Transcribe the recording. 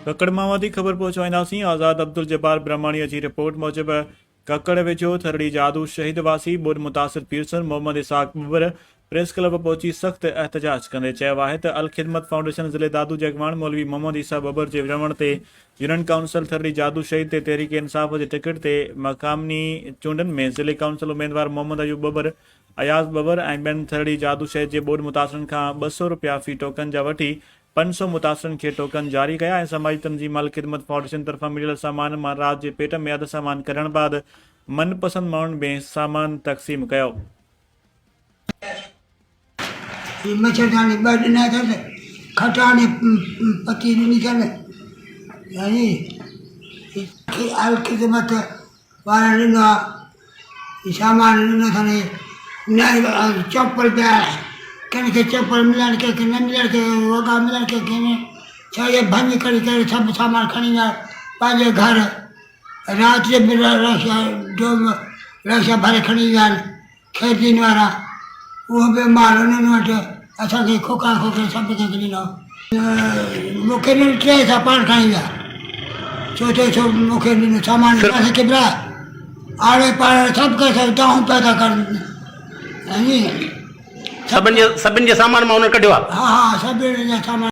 ڪڪڙ مان وڌيڪ خبر پهچائينداسين آزاد عبدالجبار برهماڻي جي رپورٽ موجب ڪڪڙ ويجهو ٿرڙي جادو شهيد واسي ٻوڏ متاثر پيرسن محمد اسحاق ٻٻر پريس ڪلب پهچي سخت احتجاج ڪندي چيو آهي ته الخدمت فائونڊيشن ضلعي دادو جي اڳواڻ مولوي محمد عيسيٰ ٻٻر جي رهڻ تي يونين ڪائونسل ٿرڙي جادو شهيد تي تحريڪ انصاف جي ٽڪيٽ تي مقامي چونڊن ۾ ضلعي ڪائونسل اميدوار محمد ايوب ٻٻر، اياز ٻٻر ۽ ٻين ٿرڙي جادو شهيد جي ٻوڏ متاثرن کان 200 رپيا في ٽوڪن جا وٺي 500 متاثرن کي ٽوڪن جاري ڪيا ۽ سماجي تنظيم الخدمت فائونڊيشن طرفان مليل سامان مان رات جي پيٽ ۾ اڌ سامان ڪڍڻ بعد من پسند ماڻهن ۾ سامان تقسيم ڪيو. هي مڇرداني ٻه ڏنا اٿن، کٽاڻي پتي ڏني اٿن يعني الخدمت وارن ڏنو آ هي سامان ڏنو اٿن نه چمپل پيا ڪنهن کي چمپل ملن ڪنهن کي نه ملن ڪنهن کي وڳا ملن ڪنهن کي نه ڇا اهي ڀڃ ڪري ڪري سڀ سامان کڻي ويا پنهنجي گهر رات جو به رڪشا رڪشا ڀري کڻي ويا آهن خيردين وارا اهو به مال انهن وٽ اسان کي کوکا کوکي سڀ ڪنهن کي ڏنو. مون کي ڏنو ٽي حصا پاڻ کڻي ويا چوٿون حصو مون کي ڏنو سامان اسان کي ٻرا آڙي پاڙي سڀ ڪنهن سان دانهون پيا ٿا ڪن سڀن جي سڀن جي سامان مان انهن ڪڍيو آهي. ها ها سڀن جا سامان.